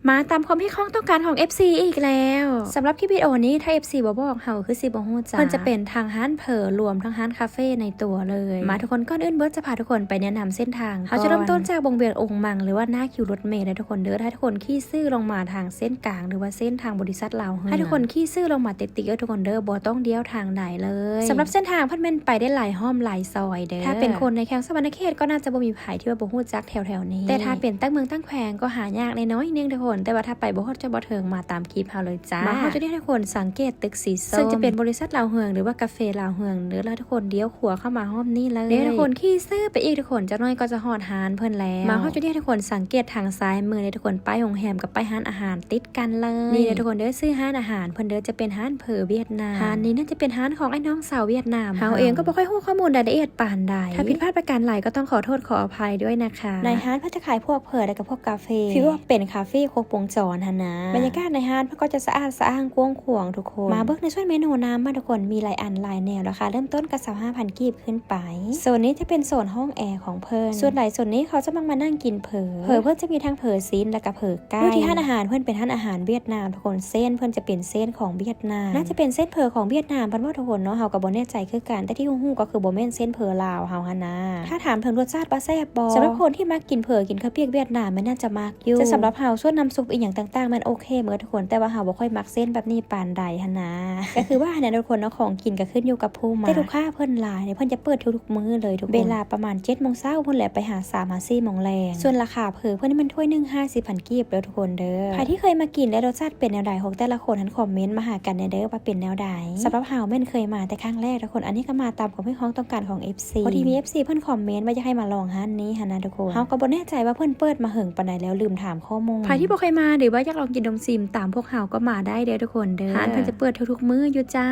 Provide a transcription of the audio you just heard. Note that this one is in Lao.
ມາຕາມຄວາມຮຽກຮ້ອງຕ້ອງການຂອງເອັຟຊີອີກແລ້ວ. ສຳລັບຄລິບວິດີໂອນີ້ ຖ້າເອັຟຊີບໍ່ບອກເຮົາຄືຊິບໍ່ຮູ້ຈັກ. ເພິ່ນຈະເປັນທັງຮ້ານເຜີລວມທັງຮ້ານຄາເຟໃນຕົວເລີຍ. ມາທຸກຄົນ, ກ່ອນອື່ນເບິດຈະພາທຸກຄົນໄປແນະນຳເສັ້ນທາງ. ເຮົາຈະເລີ່ມຕົ້ນຈາກວົງວຽນອົງມັງ ຫຼືວ່າໜ້າຄິວລົດເມໄດ້ທຸກຄົນເດີ. ຖ້າທຸກຄົນຂີ່ຊື່ລົງມາທາງເສັ້ນກາງ ຫຼືວ່າເສັ້ນທາງບໍລິສັດລາວເຮືອງ, ໃຫ້ທຸກຄົນຂີ່ຊື່ລົງມາຕິກໆເດີທຸກຄົນເດີ, ບໍ່ຕ້ອງລ້ຽວທາງໃດເລີຍ. ສຳລັບເສັ້ນທາງເພິ່ນແມ່ນໄປໄດ້ຫຼາຍຮ່ອມຫຼາຍຊອຍເດີ. ຖ້າເປັນຄົນໃນແຂວງສະຫວັນນະເຂດກໍໜ້າຈະບໍ່ມີໃຜທີ່ວ່າບໍ່ຮູ້ຈັກແຖວໆນີ້. ແຕ່ຖ້າເປັນຕ່າງເມືອງຕ່າງແຂວງກໍຫາຍາກແດ່ນ້ອຍໜຶ່ງທຸກຄົນ, ແຕ່ວ່າຖ້າໄປບໍ່ຮອດຈອດບໍ່ເຖິງ ມາຕາມຄລິບເຮົາເລີຍຈ້າ. ມາຮອດຈຸດນີ້ທຸກຄົນ ສັງເກດຕຶກສີສົ້ມ ເຊິ່ງຈະເປັນບໍລິສັດລາວເຮືອງ ຫຼືວ່າກາເຟລາວເທຸກຄົນເດີ. ແລ້ວທຸກຄົນລ້ຽວຂວາເຂົ້າມາຮອບນີ້ເລີຍ. ເດີທຸກຄົນຂີ່ຊື່ໄປອີກທຸກຄົນ, ຈັກໜ້ອຍກໍຈະຮອດຮ້ານເພິ່ນແລ້ວ. ມາຮອດຈຸດນີ້ທຸກຄົນ ສັງເກດທາງຊ້າຍມືເດີທຸກຄົນ, ປ້າຍໂຮງແຮມກັບປ້າຍຮ້ານອາຫານຕິດກັນເລີຍ. ນີ້ເດີທຸກຄົນເດີ, ຊື່ຮ້ານອາຫານເພິ່ນເດີ ຈະເປັນຮ້ານເຜີຫວຽດນາມ. ຮ້ານນີ້ໜ້າຈະເປັນຮ້ານຂອງອ້າຍນ້ອງຊາວຫວຽດນາມ. ເຮົາເອງກໍບໍ່ຄ່ອຍຮູ້ຂໍ້ມູນລາຍລະອຽດປານໃດ. ຖ້າຜິດພາດປະການໃດກໍຕ້ອງຂໍໂທດຂໍອະໄພດ້ວຍນະຄະ. ໃນຮ້ານເພິ່ນຈະຂາຍພວກເຜີ ແລະກະພວກກາເຟ ທີ່ວ່າເປັນຄາເຟຄົບວົງຈອນຫັ້ນນະ. ບັນຍາກາດໃນຮ້ານເພິ່ນກໍຈະສະອາດສະອ້າງກວ້າງຂວາງທຸກຄົນ. ມາເບິ່ງໃນສ່ວນເມນູນ້ຳມາທຸກຄົນ, ມີຫຼາຍອັນຫຼາຍແນວ, ລາຄາເລີ່ມຕົ້ນກໍຊາວຫ້າພັນກີບຂຶ້ນໄປ. ໂຊນນີ້ຈະເປັນໂຊນຫ້ອງແອຂອງເພິ່ນ. ສ່ວນຫຼາຍໂຊນນີ້ເຂົາຈະມັກມານັ່ງກິນເຜີ. ເຜີເພິ່ນຈະມີທັງເຜີຊີ້ນ ແລະກະເຜີໄກ່. ຢູ່ທີ່ຮ້ານອາຫານເພິ່ນເປັນຮ້ານອາຫານຫວຽດນາມທຸກຄົນ, ເສັ້ນເພິ່ນຈະເປັນເສັ້ນຂອງຫວຽດນາມ. ໜ້າຈະເປັນເສັ້ນເຜີຂອງຫວຽດນາມເພິ່ນເວົ້າທຸກຄົນເນາະ, ເຮົາກໍບໍ່ແນ່ໃຈຄືກັນ, ແຕ່ທີ່ຮູ້ໆກໍຄືບໍ່ແມ່ນເສັ້ນເຜີລາວເຮົາຫັ້ນນະ. ຖ້າຖາມເຖິງລົດຊາດວ່າແຊບບໍ່? ສຳລັບຄົນທີ່ມັກກິນເຜີ ກິນເຂົ້າປຽກຫວຽດນາມ ມັນໜ້າຈະມັກ ຢູ່. ແຕ່ສຳລັບເຮົາ ສ່ວນນ້ຳຊຸບອີ່ຫຍັງຕ່າງໆ ມັນໂອເຄໝົດທຸກຄົນ, ແຕ່ວ່າເຮົາບໍ່ຄ່ອຍມັກເສັ້ນແບບນີ້ປານໃດຫັ້ນນະ. ກໍຄືວ່າຫັ້ນນະທຸກຄົນເນາະ, ຂອງກິນກໍຂຶ້ນຢູ່ກັບຜູ້ມັກ. ແຕ່ລູກຄ້າເພິ່ນຫຼາຍ, ເພິ່ນຈະເປີດທຸກໆມື້ເລີຍທຸກຄົນ. ເວລາປະມານເຈັດໂມງເຊົ້າພຸ້ນແຫຼະ ໄປຫາສາມຫາສີ່ໂມງແລງ. ສ່ວນລາຄາເຜີເພິ່ນນີ້ແມ່ນຖ້ວຍໜຶ່ງຫ້າສິບພັນກີບເດີທຸກຄົນເດີ. ໃຜທີ່ເຄີຍມາກິນແລ້ວ ລົດຊາດເປັນແນວໃດຂອງແຕ່ລະຄົນຫັ້ນ ຄອມເມັນມາຫາກັນແດ່ເດີ ວ່າເປັນແນວໃດ. ສຳລັບເຮົາແມ່ນເຄີຍມາແຕ່ຄັ້ງແລກທຸກຄົນ, ອັນນີ້ກໍມາຕາມຄວາມຮຽກຮ້ອງຕ້ອງການຂອງເອັຟຊີ. ພໍດີມີເອັຟຊີເພິ່ນຄອມເມັນວ່າຢາກໃຫ້ມາລອງຮ້ານນີ້ຫັ້ນນະທຸກຄົນ. ເຮົາກໍບໍ່ແນ່ໃຈວ່າເພິ່ນເປີດມາເຫິງປານໃດແລ້ວ, ລືມຖາມຂໍ້ມູນ. ໃຜທີ່ບໍ່ເຄີຍມາ ຫຼືວ່າຢາກລອງກິນລອງຊິມຕາມພວກເຮົາກໍມາໄດ້ເດີທຸກຄົນເດີ. ຮ້ານເພິ່ນຈະເປີດທຸກໆມື້ຢູ່ຈ້າ.